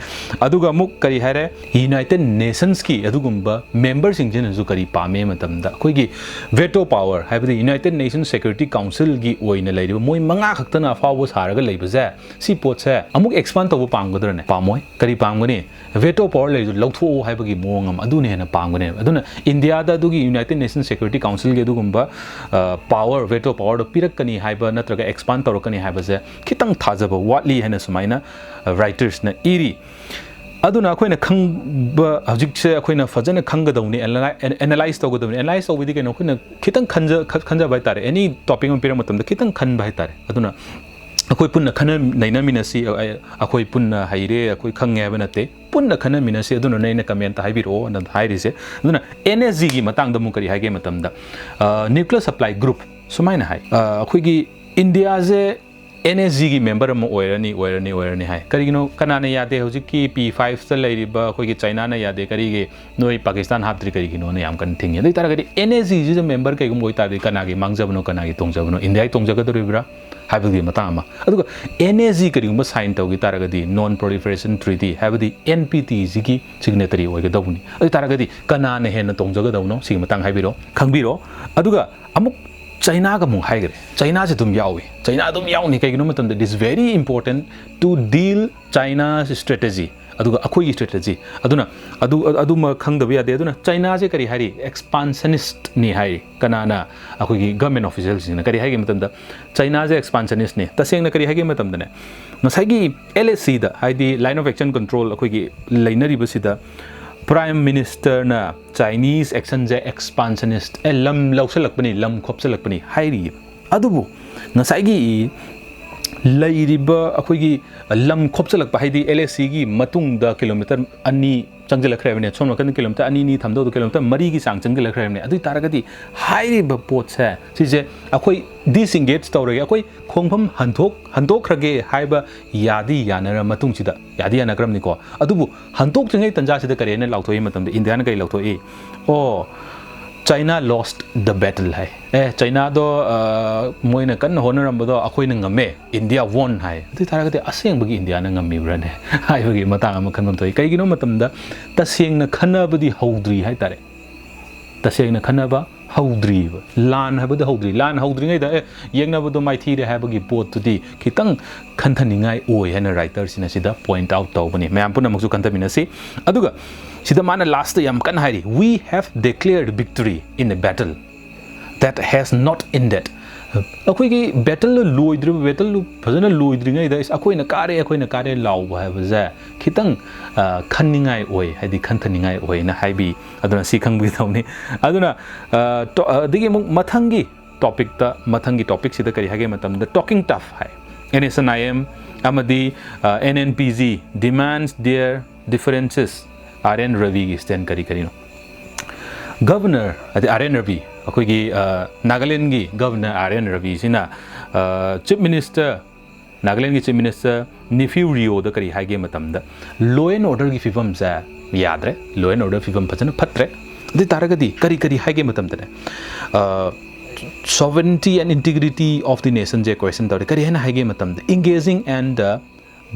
ꯑꯗꯨꯒ ꯑꯃꯨꯛ ꯀꯔꯤ ꯍꯥꯏꯔꯦ, ꯌꯨꯅꯥꯏꯇꯦꯠ ꯅꯦꯁꯟꯁꯀꯤ ꯑꯗꯨꯒꯨꯝꯕ ꯃꯦꯝꯕꯔꯁꯤꯡꯁꯤꯅꯁꯨ ꯀꯔꯤ ꯄꯥꯝꯃꯦ ꯃꯇꯝꯗ, ꯑꯩꯈꯣꯏꯒꯤ ꯚꯦꯇꯣ ꯄꯥꯋꯔ, ꯍꯥꯏꯕꯗꯤ ꯌꯨꯅꯥꯏꯇꯦꯠ ꯅꯦꯁꯟ ꯁꯦꯀ꯭ꯌꯨꯔꯤꯇꯤ ꯀꯥꯎꯟꯁꯤꯜꯒꯤ ꯑꯣꯏꯅ ꯂꯩꯔꯤꯕ ꯃꯣꯏ ꯃꯉꯥ ꯈꯛꯇꯅ ꯑꯐꯥꯎꯕ ꯁꯥꯔꯒ ꯂꯩꯕꯁꯦ, ꯁꯤ ꯄꯣꯠꯁꯦ ꯑꯃꯨꯛ ꯑꯦꯛꯁꯄꯥꯟ ꯇꯧꯕ ꯄꯥꯝꯒꯗ꯭ꯔꯅꯦ? ꯄꯥꯝꯃꯣꯏ꯫ ꯀꯔꯤ ꯄꯥꯝꯒꯅꯤ? ꯚꯦꯇꯣ ꯄꯥꯋꯔ ꯂꯩꯔꯁꯨ ꯂꯧꯊꯣꯛꯑꯣ ꯍꯥꯏꯕꯒꯤ ꯃꯑꯣꯡ ꯑꯃ, ꯑꯗꯨꯅ ꯍꯦꯟꯅ ꯄꯥꯝꯒꯅꯦꯕ꯫ ꯑꯗꯨꯅ ꯏꯟꯗꯤꯌꯥꯗ ꯑꯗꯨꯒꯤ ꯌꯨꯅꯥꯏꯇꯦꯠ ꯅꯦꯁꯟ ꯁꯦꯀ꯭ꯌꯨꯔꯤꯇꯤ ꯀꯥꯎꯟꯁꯤꯜꯒꯤ ꯑꯗꯨꯒꯨꯝꯕ ꯄꯥꯋꯔ, ꯚꯦꯇꯣ ꯄꯥꯋꯔꯗꯣ ꯄꯤꯔꯛꯀꯅꯤ ꯍꯥꯏꯕ ꯅꯠꯇ꯭ꯔꯒ ꯑꯦꯛꯁꯄꯥꯟ ꯇꯧꯔꯛꯀꯅꯤ ꯍꯥꯏꯕꯁꯦ ꯈꯤꯇꯪ ꯊꯥꯖꯕ ꯋꯥꯠꯂꯤ ꯍꯥꯏꯅ ꯁꯨꯃꯥꯏꯅ ꯔꯥꯏꯇꯔꯁꯅ ꯏꯔꯤ꯫ ꯑꯗꯨꯅ ꯑꯩꯈꯣꯏꯅ ꯈꯪꯕ, ꯍꯧꯖꯤꯛꯁꯦ ꯑꯩꯈꯣꯏꯅ ꯐꯖꯅ ꯈꯪꯒꯗꯧꯅꯤ, ꯑꯦꯅꯥꯂꯥꯏꯁ ꯇꯧꯒꯗꯧꯅꯤ꯫ ꯑꯦꯅꯥꯂꯥꯏꯁ ꯇꯧꯕꯗꯤ ꯀꯩꯅꯣ? ꯑꯩꯈꯣꯏꯅ ꯈꯤꯇꯪ ꯈꯟꯖ-, ꯈ-, ꯈꯟꯖꯕ ꯍꯥꯏꯇꯥꯔꯦ꯫ ꯑꯦꯅꯤ ꯇꯣꯄꯤꯛ ꯑꯃ ꯄꯤꯔꯛꯄ ꯃꯇꯝꯗ ꯈꯤꯇꯪ ꯈꯟꯕ ꯍꯥꯏꯇꯥꯔꯦ꯫ ꯑꯗꯨꯅ ꯑꯩꯈꯣꯏ ꯄꯨꯟꯅ ꯈꯟꯅ ꯅꯩꯅꯃꯤꯟꯅꯁꯤ꯫ ꯑ-, ꯑ-, ꯑꯩꯈꯣꯏ ꯄꯨꯟꯅ ꯍꯩꯔꯦ, ꯑꯩꯈꯣꯏ ꯈꯪꯉꯦ ꯍꯥꯏꯕ ꯅꯠꯇꯦ, ꯄꯨꯟꯅ ꯈꯟꯅꯃꯤꯟꯅꯁꯤ꯫ ꯑꯗꯨꯅꯅꯦ ꯑꯩꯅ ꯀꯃꯦꯟꯇ ꯍꯥꯏꯕꯤꯔꯛꯑꯣ ꯑꯅ ꯍꯥꯏꯔꯤꯁꯦ꯫ ꯑꯗꯨꯅ ꯑꯦꯟ ꯑꯦꯁ ꯖꯤꯒꯤ ꯃꯇꯥꯡꯗ ꯑꯃꯨꯛ ꯀꯔꯤ ꯍꯥꯏꯒꯦ ꯃꯇꯝꯗ, ꯅ꯭ꯌꯨꯀ꯭ꯂꯤꯌꯔ ꯁꯄ꯭ꯂꯥꯏ ꯒ꯭ꯔꯨꯞ ꯁꯨꯃꯥꯏꯅ ꯍꯥꯏ, ꯑ, ꯑꯩꯈꯣꯏꯒꯤ ꯏꯟꯗꯤꯌꯥꯁꯦ ꯑꯦꯟ ꯑꯦꯁ ꯖꯤꯒꯤ ꯃꯦꯝꯕꯔ ꯑꯃ ꯑꯣꯏꯔꯅꯤ, ꯑꯣꯏꯔꯅꯤ, ꯑꯣꯏꯔꯅꯤ ꯍꯥꯏ꯫ ꯀꯔꯤꯒꯤꯅꯣ? ꯀꯅꯥꯅ ꯌꯥꯗꯦ? ꯍꯧꯖꯤꯛꯀꯤ ꯄꯤ ꯐꯥꯏꯚꯇ ꯂꯩꯔꯤꯕ ꯑꯩꯈꯣꯏꯒꯤ ꯆꯥꯏꯅꯥꯅ ꯌꯥꯗꯦ, ꯀꯔꯤꯒꯤ ꯅꯣꯏ ꯄꯥꯀꯤꯁꯇꯥꯟ ꯍꯥꯞꯇ꯭ꯔꯤ ꯀꯔꯤꯒꯤꯅꯣꯅ ꯌꯥꯝ ꯀꯟꯅ ꯊꯤꯡꯉꯤ꯫ ꯑꯗꯨ ꯑꯣꯏ ꯇꯥꯔꯒꯗꯤ ꯑꯦꯟ ꯑꯦꯁ ꯖꯤꯁꯤꯗ ꯃꯦꯝꯕꯔ ꯀꯩꯒꯨꯝꯕ ꯑꯣꯏꯇꯥꯔꯗꯤ ꯀꯅꯥꯒꯤ ꯃꯥꯡꯖꯕꯅꯣ, ꯀꯅꯥꯒꯤ ꯇꯣꯡꯖꯕꯅꯣ? ꯏꯟꯗꯤꯌꯥꯒꯤ ꯇꯣꯡꯖꯒꯗꯧꯔꯤꯕ꯭ꯔꯥ ꯍꯥꯏꯕꯒꯤ ꯃꯇꯥꯡ ꯑꯃ꯫ ꯑꯗꯨꯒ ꯑꯦꯟ ꯑꯦꯁ ꯖꯤ ꯀꯔꯤꯒꯨꯝꯕ ꯁꯥꯏꯟ ꯇꯧꯈꯤ ꯇꯥꯔꯒꯗꯤ, ꯅꯣꯟ ꯄ꯭ꯔꯣꯂꯤꯐꯔꯦꯁꯟ ꯇ꯭ꯔꯤꯇꯤ, ꯍꯥꯏꯕꯗꯤ ꯑꯦꯟ ꯄꯤ ꯇꯤꯁꯤꯒꯤ ꯁꯤꯒꯅꯦꯇꯔꯤ ꯑꯣꯏꯒꯗꯧꯕꯅꯤ꯫ ꯑꯗꯨ ꯑꯣꯏ ꯇꯥꯔꯒꯗꯤ ꯀꯅꯥꯅ ꯍꯦꯟꯅ ꯇꯣꯡꯖꯒꯗꯧꯅꯣ? ꯁꯤꯒꯤ ꯃꯇꯥꯡ ꯍꯥꯏꯕꯤꯔꯣ, ꯈꯪꯕꯤꯔꯣ꯫ ꯑꯗꯨꯒ ꯑꯃꯨꯛ ꯆꯥꯏꯅꯥꯒ ꯑꯃꯨꯛ ꯍꯥꯏꯈ꯭ꯔꯦ꯫ ꯆꯥꯏꯅꯥꯁꯦ ꯑꯗꯨꯝ ꯌꯥꯎꯏ꯫ ꯆꯥꯏꯅꯥ ꯑꯗꯨꯝ ꯌꯥꯎꯅꯤ꯫ ꯀꯩꯒꯤꯅꯣ ꯃꯇꯝꯗ, it is very important to deal China's strategy꯫ ꯑꯗꯨꯒ ꯑꯩꯈꯣꯏꯒꯤ ꯁ꯭ꯇ꯭ꯔꯦꯇꯦꯖꯤ꯫ ꯑꯗꯨꯅ ꯑꯗꯨ, ꯑꯗꯨꯃ ꯈꯪꯗꯕ ꯌꯥꯗꯦ꯫ ꯑꯗꯨꯅ ꯆꯥꯏꯅꯥꯁꯦ ꯀꯔꯤ ꯍꯥꯏꯔꯤ? ꯑꯦꯛꯁꯄꯥꯟꯁꯅꯤꯁ꯭ꯠꯅꯤ ꯍꯥꯏꯔꯤ꯫ ꯀꯅꯥꯅ? ꯑꯩꯈꯣꯏꯒꯤ ꯒꯚꯔꯟꯃꯦꯟ ꯑꯣꯐꯤꯁꯤꯌꯦꯜꯁꯤꯡꯅ ꯀꯔꯤ ꯍꯥꯏꯒꯦ ꯃꯇꯝꯗ, ꯆꯥꯏꯅꯥꯁꯦ ꯑꯦꯛꯁꯄꯥꯟꯁꯅꯤꯁ꯭ꯠꯅꯤ꯫ ꯇꯁꯦꯡꯅ ꯀꯔꯤ ꯍꯥꯏꯒꯦ ꯃꯇꯝꯗꯅꯦ, ꯉꯁꯥꯏꯒꯤ ꯑꯦꯜ ꯑꯦ ꯁꯤꯗ, ꯍꯥꯏꯗꯤ ꯂꯥꯏꯟ ꯑꯣꯐ ꯑꯦꯛꯁꯟ ꯀꯟꯇ꯭ꯔꯣꯜ ꯑꯩꯈꯣꯏꯒꯤ ꯂꯩꯅꯔꯤꯕꯁꯤꯗ, ꯄ꯭ꯔꯥꯏꯝ ꯃꯤꯅꯤꯁꯇꯔꯅ ꯆꯥꯏꯅꯤꯁ ꯑꯦꯛꯁꯟꯁꯦ ꯑꯦꯛꯁꯄꯥꯟꯁꯅꯤꯁ꯭ꯠ, ꯑꯦ, ꯂꯝ ꯂꯧꯁꯤꯜꯂꯛꯄꯅꯤ, ꯂꯝ ꯈꯣꯞꯆꯜꯂꯛꯄꯅꯤ ꯍꯥꯏꯔꯤꯕ꯫ ꯑꯗꯨꯕꯨ ꯉꯁꯥꯏꯒꯤ ꯂꯩꯔꯤꯕ ꯑꯩꯈꯣꯏꯒꯤ ꯂꯝ ꯈꯣꯞꯆꯜꯂꯛꯄ, ꯍꯥꯏꯗꯤ ꯑꯦꯜ ꯑꯦ ꯁꯤꯒꯤ ꯃꯇꯨꯡꯗ ꯀꯤꯂꯣꯃꯤꯇꯔ ꯑꯅꯤ ꯆꯪꯁꯤꯜꯂꯛꯈ꯭ꯔꯦ ꯍꯥꯏꯕꯅꯦ, ꯁꯣꯝ ꯅꯥꯀꯟꯗ ꯀꯤꯂꯣꯃꯤꯇꯔ ꯑꯅꯤ, ꯑꯅꯤ ꯊꯝꯗꯧꯗꯣ ꯀꯤꯂꯣꯃꯤꯇꯔ ꯃꯔꯤꯒꯤ ꯆꯥꯡ ꯆꯪꯁꯤꯜꯂꯛꯈ꯭ꯔꯦ ꯍꯥꯏꯕꯅꯦ꯫ ꯑꯗꯨ ꯑꯣꯏ ꯇꯥꯔꯒꯗꯤ ꯍꯥꯏꯔꯤꯕ ꯄꯣꯠꯁꯦ, ꯁꯤꯁꯦ ꯑꯩꯈꯣꯏ ꯗꯤꯁꯏꯪꯒꯦꯖ ꯇꯧꯔꯒꯦ, ꯑꯩꯈꯣꯏ ꯈꯣꯡꯐꯝ ꯍꯟꯗꯣꯛ-, ꯍꯟꯗꯣꯛꯈ꯭ꯔꯒꯦ ꯍꯥꯏꯕ ꯌꯥꯗꯤ ꯌꯥꯅꯔ ꯃꯇꯨꯡꯁꯤꯗ, ꯌꯥꯗꯤ ꯌꯥꯅꯈ꯭ꯔꯕꯅꯤꯀꯣ꯫ ꯑꯗꯨꯕꯨ ꯍꯟꯗꯣꯛꯇ꯭ꯔꯤꯉꯩ ꯇꯟꯖꯥꯁꯤꯗ ꯀꯔꯤ ꯍꯥꯏꯅ ꯂꯥꯎꯊꯣꯛꯏ ꯃꯇꯝꯗ, ꯏꯟꯗꯤꯌꯥꯅ ꯀꯔꯤ ꯂꯥꯎꯊꯣꯛꯏ? ꯑꯣ, China lost the battle ꯍꯥꯏ꯫ ꯑꯦ, ꯆꯩꯅꯥꯗꯣ, ꯑ, ꯃꯣꯏꯅ ꯀꯟꯅ ꯍꯣꯠꯅꯔꯝꯕꯗꯣ ꯑꯩꯈꯣꯏꯅ ꯉꯝꯃꯦ, India won ꯍꯥꯏ꯫ ꯑꯗꯨ ꯑꯣꯏ ꯇꯥꯔꯒꯗꯤ ꯑꯁꯦꯡꯕꯒꯤ ꯏꯟꯗꯤꯌꯥꯅ ꯉꯝꯃꯤꯕ꯭ꯔꯥꯅꯦ ꯍꯥꯏꯕꯒꯤ ꯃꯇꯥꯡ ꯑꯃ ꯈꯟꯐꯝ ꯊꯣꯛꯏ꯫ ꯀꯩꯒꯤꯅꯣ ꯃꯇꯝꯗ ꯇꯁꯦꯡꯅ ꯈꯟꯅꯕꯗꯤ ꯍꯧꯗ꯭ꯔꯤ ꯍꯥꯏ ꯇꯥꯔꯦ꯫ ꯇꯁꯦꯡꯅ ꯈꯟꯅꯕ ꯍꯧꯗ꯭ꯔꯤꯕ꯫ ꯂꯥꯟ ꯍꯥꯏꯕꯗꯤ ꯍꯧꯗ꯭ꯔꯤ꯫ ꯂꯥꯟ ꯍꯧꯗ꯭ꯔꯤꯉꯩꯗ, "ꯑꯦ, ꯌꯦꯛꯅꯕꯗꯣ ꯃꯥꯏꯊꯤꯔꯦ" ꯍꯥꯏꯕꯒꯤ ꯄꯣꯠꯇꯨꯗꯤ ꯈꯤꯇꯪ ꯈꯟꯊꯅꯤꯡꯉꯥꯏ ꯑꯣꯏ ꯍꯥꯏꯅ writer ꯁꯤꯅ ꯁꯤꯗ point out ꯇꯧꯕꯅꯤ꯫ ꯃꯌꯥꯝ ꯄꯨꯝꯅꯃꯛꯁꯨ ꯈꯟꯊꯃꯤꯟꯅꯁꯤ꯫ ꯑꯗꯨꯒ ꯁꯤꯗ ꯃꯥꯅ last ꯇ ꯌꯥꯝ ꯀꯟꯅ ꯍꯥꯏꯔꯤ, "We have declared victory in a battle that has not ended." ꯑꯩꯈꯣꯏꯒꯤ battle ꯗꯣ ꯂꯣꯏꯗ꯭ꯔꯤꯕ, battle ꯗꯣ ꯐꯖꯅ ꯂꯣꯏꯗ꯭ꯔꯤꯉꯩꯗ "ꯑꯩꯈꯣꯏꯅ ꯀꯥꯔꯦ, ꯑꯩꯈꯣꯏꯅ ꯀꯥꯔꯦ" ꯂꯥꯎꯕ ꯍꯥꯏꯕꯁꯦ ꯈꯤꯇꯪ, ꯑ, ꯈꯟꯅꯤꯡꯉꯥꯏ ꯑꯣꯏ, ꯍꯥꯏꯗꯤ ꯈꯟꯊꯅꯤꯡꯉꯥꯏ ꯑꯣꯏꯅ ꯍꯥꯏꯕꯤ꯫ ꯑꯗꯨꯅ ꯁꯤ ꯈꯪꯕꯤꯒꯗꯧꯅꯤ꯫ ꯑꯗꯨꯅ, ꯑ, ꯇꯣ-, ꯑꯗꯒꯤ ꯑꯃꯨꯛ ꯃꯊꯪꯒꯤ topic ꯇ, ꯃꯊꯪꯒꯤ topic ꯁꯤꯗ ꯀꯔꯤ ꯍꯥꯏꯒꯦ ꯃꯇꯝꯗ, talking tough high. N S N I M ꯑꯃꯗꯤ, ꯑ, N N P G demands their differences꯫ R N ꯔꯕꯤꯒꯤ stand ꯀꯔꯤ ꯀꯔꯤꯅꯣ? Governor, ꯑꯗꯩ R N ꯔꯕꯤ, ꯑꯩꯈꯣꯏꯒꯤ, ꯑ, ꯅꯥꯒꯥꯂꯦꯟꯒꯤ Governor R N ꯔꯕꯤꯁꯤꯅ, ꯑ, Chief Minister, ꯅꯥꯒꯥꯂꯦꯟꯒꯤ Chief Minister ꯅꯤꯐꯤꯌꯨ ꯔꯤꯑꯣꯗ ꯀꯔꯤ ꯍꯥꯏꯒꯦ ꯃꯇꯝꯗ, "Law and order ꯒꯤ ꯐꯤꯕꯝꯁꯦ ꯌꯥꯗ꯭ꯔꯦ, law and order ꯐꯤꯕꯝ ꯐꯖꯅ ꯐꯠꯇ꯭ꯔꯦ"꯫ ꯑꯗꯨ ꯑꯣꯏ ꯇꯥꯔꯒꯗꯤ ꯀꯔꯤ ꯀꯔꯤ ꯍꯥꯏꯒꯦ ꯃꯇꯝꯗꯅꯦ, ꯑ, "Sovereignty and integrity of the nation" say question ꯇꯧꯔꯦ꯫ ꯀꯔꯤ ꯍꯥꯏꯅ ꯍꯥꯏꯒꯦ ꯃꯇꯝꯗ, "Engaging and, uh,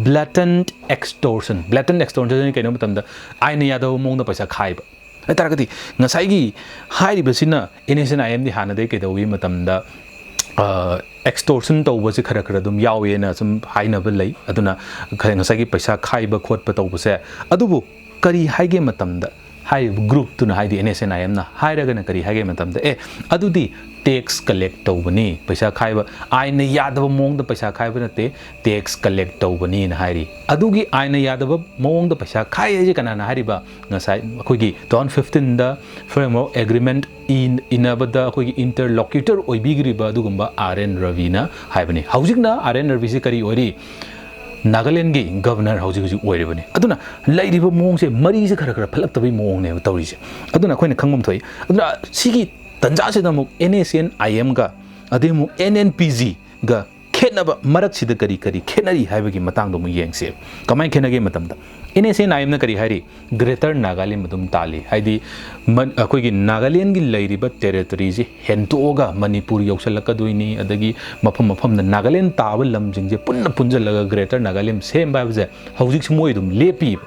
blatant extortion"꯫ Blatant extortion ꯀꯩꯅꯣ ꯃꯇꯝꯗ ꯑꯥꯏꯟꯅ ꯌꯥꯗꯕ ꯃꯑꯣꯡꯗ ꯄꯩꯁꯥ ꯈꯥꯏꯕ꯫ ꯍꯥꯏ ꯇꯥꯔꯒꯗꯤ ꯉꯁꯥꯏꯒꯤ ꯍꯥꯏꯔꯤꯕꯁꯤꯅ N S N I M ꯗꯤ ꯍꯥꯟꯅꯗꯒꯤ ꯀꯩꯗꯧꯏ ꯃꯇꯝꯗ, ꯑ, extortion ꯇꯧꯕꯁꯦ ꯈꯔ ꯈꯔ ꯑꯗꯨꯝ ꯌꯥꯎꯋꯦꯅ ꯁꯨꯝ ꯍꯥꯏꯅꯕ ꯂꯩ꯫ ꯑꯗꯨꯅ ꯈꯔ ꯉꯁꯥꯏꯒꯤ ꯄꯩꯁꯥ ꯈꯥꯏꯕ ꯈꯣꯠꯄ ꯇꯧꯕꯁꯦ꯫ ꯑꯗꯨꯕꯨ ꯀꯔꯤ ꯍꯥꯏꯒꯦ ꯃꯇꯝꯗ, ꯍꯥꯏꯔꯤꯕ group ꯇꯨꯅ, ꯍꯥꯏꯗꯤ N S N I M ꯅ ꯍꯥꯏꯔꯒꯅ ꯀꯔꯤ ꯍꯥꯏꯒꯦ ꯃꯇꯝꯗ, "ꯑꯦ, ꯑꯗꯨꯗꯤ tax collect ꯇꯧꯕꯅꯤ, ꯄꯩꯁꯥ ꯈꯥꯏꯕ, ꯑꯥꯏꯟꯅ ꯌꯥꯗꯕ ꯃꯑꯣꯡꯗ ꯄꯩꯁꯥ ꯈꯥꯏꯕ ꯅꯠꯇꯦ, tax collect ꯇꯧꯕꯅꯤꯅ" ꯍꯥꯏꯔꯤ꯫ ꯑꯗꯨꯒꯤ ꯑꯥꯏꯟꯅ ꯌꯥꯗꯕ ꯃꯑꯣꯡꯗ ꯄꯩꯁꯥ ꯈꯥꯏ ꯍꯥꯏꯁꯦ ꯀꯅꯥꯅ ꯍꯥꯏꯔꯤꯕ? ꯉꯁꯥꯏ ꯑꯩꯈꯣꯏꯒꯤ two thousand fifteen ꯗ Framework Agreement ꯏꯟ-, ꯏꯟꯅꯕꯗ ꯑꯩꯈꯣꯏꯒꯤ interlocutor ꯑꯣꯏꯕꯤꯈ꯭ꯔꯤꯕ ꯑꯗꯨꯒꯨꯝꯕ R N ꯔꯕꯤꯅ ꯍꯥꯏꯕꯅꯤ꯫ ꯍꯧꯖꯤꯛꯅ R N ꯔꯕꯤꯁꯤ ꯀꯔꯤ ꯑꯣꯏꯔꯤ? ꯅꯥꯒꯥꯂꯦꯟꯒꯤ Governor ꯍꯧꯖꯤꯛ ꯍꯧꯖꯤꯛ ꯑꯣꯏꯔꯤꯕꯅꯤ꯫ ꯑꯗꯨꯅ ꯂꯩꯔꯤꯕ ꯃꯑꯣꯡꯁꯦ, ꯃꯔꯤꯁꯦ ꯈꯔ ꯈꯔ ꯐꯠꯂꯛꯇꯕꯒꯤ ꯃꯑꯣꯡꯅꯦꯕ ꯇꯧꯔꯤꯁꯦ꯫ ꯑꯗꯨꯅ ꯑꯩꯈꯣꯏꯅ ꯈꯪꯐꯝ ꯊꯣꯛꯏ꯫ ꯑꯗꯨꯅ ꯁꯤꯒꯤ ꯇꯟꯖꯥꯁꯤꯗ ꯑꯃꯨꯛ N S N I M ꯒ, ꯑꯗꯩ ꯑꯃꯨꯛ N N P G ꯒ ꯈꯦꯠꯅꯕ ꯃꯔꯛꯁꯤꯗ ꯀꯔꯤ ꯀꯔꯤ ꯈꯦꯠꯅꯔꯤ ꯍꯥꯏꯕꯒꯤ ꯃꯇꯥꯡꯗꯣ ꯑꯃꯨꯛ ꯌꯦꯡꯁꯦ꯫ ꯀꯃꯥꯏꯅ ꯈꯦꯠꯅꯒꯦ ꯃꯇꯝꯗ, NSCN-IM-ꯅ ꯀꯔꯤ ꯍꯥꯏꯔꯤ? Greater Nagaland ꯑꯗꯨꯝ ꯇꯥꯜꯂꯤ꯫ ꯍꯥꯏꯗꯤ, ꯃ-, ꯑꯩꯈꯣꯏꯒꯤ ꯅꯥꯒꯥꯂꯦꯟꯒꯤ ꯂꯩꯔꯤꯕ territory-ꯁꯤ ꯍꯦꯟꯇꯣꯛꯑꯒ ꯃꯅꯤꯄꯨꯔ ꯌꯧꯁꯜꯂꯛꯀꯗꯣꯏꯅꯤ, ꯑꯗꯒꯤ ꯃꯐꯝ ꯃꯐꯝꯗ ꯅꯥꯒꯥꯂꯦꯟ ꯇꯥꯕ ꯂꯝꯁꯤꯡꯁꯦ ꯄꯨꯟꯅ ꯄꯨꯟꯁꯤꯜꯂꯒ Greater Nagaland ꯁꯦꯝꯕ ꯍꯥꯏꯕꯁꯦ ꯍꯧꯖꯤꯛꯁꯨ ꯃꯣꯏ ꯑꯗꯨꯝ ꯂꯦꯞꯄꯤꯕ꯫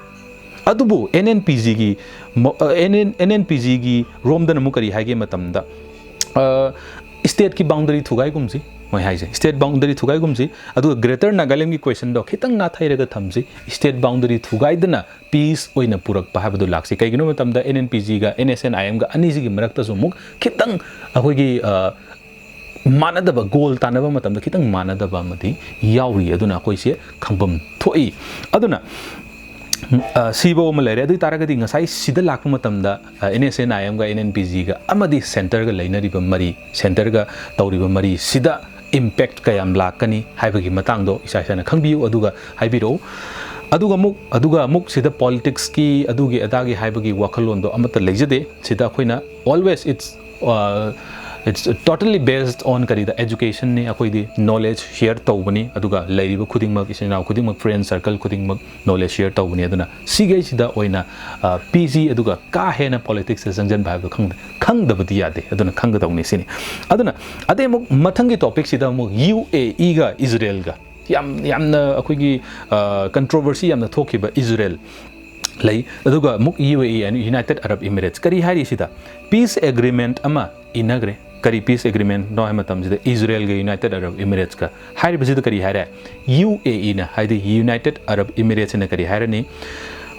ꯑꯗꯨꯕꯨ NNPG-ꯒꯤ ꯃ-, ꯑ, NN, NNPG-ꯒꯤ ꯔꯣꯝꯗꯅ ꯑꯃꯨꯛ ꯀꯔꯤ ꯍꯥꯏꯒꯦ ꯃꯇꯝꯗ, ꯑ, state-ꯀꯤ boundary ꯊꯨꯒꯥꯏꯒꯨꯝꯁꯤ, ꯃꯣꯏ ꯍꯥꯏꯁꯦ, state boundary ꯊꯨꯒꯥꯏꯒꯨꯝꯁꯤ, ꯑꯗꯨꯒ Greater Nagaland-ꯒꯤ question-ꯗꯣ ꯈꯤꯇꯪ ꯅꯥꯊꯩꯔꯒ ꯊꯝꯁꯤ, state boundary ꯊꯨꯒꯥꯏꯗꯅ peace ꯑꯣꯏꯅ ꯄꯨꯔꯛꯄ ꯍꯥꯏꯕꯗꯨ ꯂꯥꯛꯁꯤ꯫ ꯀꯩꯒꯤꯅꯣ ꯃꯇꯝꯗ NNPG-ꯒ NSCN-IM-ꯒ ꯑꯅꯤꯁꯤꯒꯤ ꯃꯔꯛꯇꯁꯨ ꯑꯃꯨꯛ ꯈꯤꯇꯪ ꯑꯩꯈꯣꯏꯒꯤ, ꯑ, ꯃꯥꯟꯅꯗꯕ, goal ꯇꯥꯟꯅꯕ ꯃꯇꯝꯗ ꯈꯤꯇꯪ ꯃꯥꯟꯅꯗꯕ ꯑꯃꯗꯤ ꯌꯥꯎꯔꯤ꯫ ꯑꯗꯨꯅ ꯑꯩꯈꯣꯏꯁꯦ ꯈꯪꯐꯝ ꯊꯣꯛꯏ꯫ ꯑꯗꯨꯅ, ꯑ, ꯁꯤꯐꯧ ꯑꯃ ꯂꯩꯔꯦ꯫ ꯑꯗꯨ ꯑꯣꯏ ꯇꯥꯔꯒꯗꯤ ꯉꯁꯥꯏ ꯁꯤꯗ ꯂꯥꯛꯄ ꯃꯇꯝꯗ, ꯑ, NSCN-IM-ꯒ NNPG-ꯒ ꯑꯃꯗꯤ centre-ꯒ ꯂꯩꯅꯔꯤꯕ ꯃꯔꯤ, centre-ꯒ ꯇꯧꯔꯤꯕ ꯃꯔꯤ ꯁꯤꯗ impact ꯀꯌꯥꯝ ꯂꯥꯛꯀꯅꯤ ꯍꯥꯏꯕꯒꯤ ꯃꯇꯥꯡꯗꯣ ꯏꯁꯥ ꯏꯁꯥꯅ ꯈꯪꯕꯤꯌꯨ, ꯑꯗꯨꯒ ꯍꯥꯏꯕꯤꯔꯛꯎ꯫ ꯑꯗꯨꯒ ꯑꯃꯨꯛ, ꯑꯗꯨꯒ ꯑꯃꯨꯛ ꯁꯤꯗ politics-ꯀꯤ ꯑꯗꯨꯒꯤ ꯑꯗꯥꯒꯤ ꯍꯥꯏꯕꯒꯤ ꯋꯥꯈꯜꯂꯣꯟꯗꯣ ꯑꯃꯠꯇ ꯂꯩꯖꯗꯦ꯫ ꯁꯤꯗ ꯑꯩꯈꯣꯏꯅ always it's, uh, it's totally based on ꯀꯔꯤꯗ, education-ꯅꯤ꯫ ꯑꯩꯈꯣꯏꯗꯤ knowledge share ꯇꯧꯕꯅꯤ, ꯑꯗꯨꯒ ꯂꯩꯔꯤꯕ ꯈꯨꯗꯤꯡꯃꯛ, ꯏꯆꯤꯟ ꯏꯅꯥꯎ ꯈꯨꯗꯤꯡꯃꯛ, friend circle ꯈꯨꯗꯤꯡꯃꯛ knowledge share ꯇꯧꯕꯅꯤ꯫ ꯑꯗꯨꯅ ꯁꯤꯈꯩꯁꯤꯗ ꯑꯣꯏꯅ, ꯑ, ꯄꯤꯁꯤ, ꯑꯗꯨꯒ ꯀꯥ ꯍꯦꯟꯅ politics-ꯇ ꯆꯪꯁꯤꯟꯕ ꯍꯥꯏꯕꯗꯣ ꯈꯪꯗꯦ, ꯈꯪꯗꯕꯗꯤ ꯌꯥꯗꯦ, ꯑꯗꯨꯅ ꯈꯪꯒꯗꯧꯅꯤ ꯁꯤꯅꯤ꯫ ꯑꯗꯨꯅ ꯑꯗꯩ ꯑꯃꯨꯛ ꯃꯊꯪꯒꯤ topic-ꯁꯤꯗ ꯑꯃꯨꯛ UAE-ꯒ Israel-ꯒ ꯌꯥꯝ, ꯌꯥꯝꯅ ꯑꯩꯈꯣꯏꯒꯤ, ꯑ, controversy ꯌꯥꯝꯅ ꯊꯣꯛꯈꯤꯕ Israel ꯂꯩ, ꯑꯗꯨꯒ ꯑꯃꯨꯛ UAE and United Arab Emirates꯫ ꯀꯔꯤ ꯍꯥꯏꯔꯤ ꯁꯤꯗ? Peace agreement ꯑꯃ ꯏꯟꯅꯈ꯭ꯔꯦ꯫ ꯀꯔꯤ peace agreement-ꯅꯣ ꯍꯥꯏꯕ ꯃꯇꯝꯁꯤꯗ Israel-ꯒ United Arab Emirates-ꯀ ꯍꯥꯏꯔꯤꯕꯁꯤꯗ ꯀꯔꯤ ꯍꯥꯏꯔꯦ? UAE-ꯅ, ꯍꯥꯏꯗꯤ United Arab Emirates-ꯅ ꯀꯔꯤ ꯍꯥꯏꯔꯅꯤ?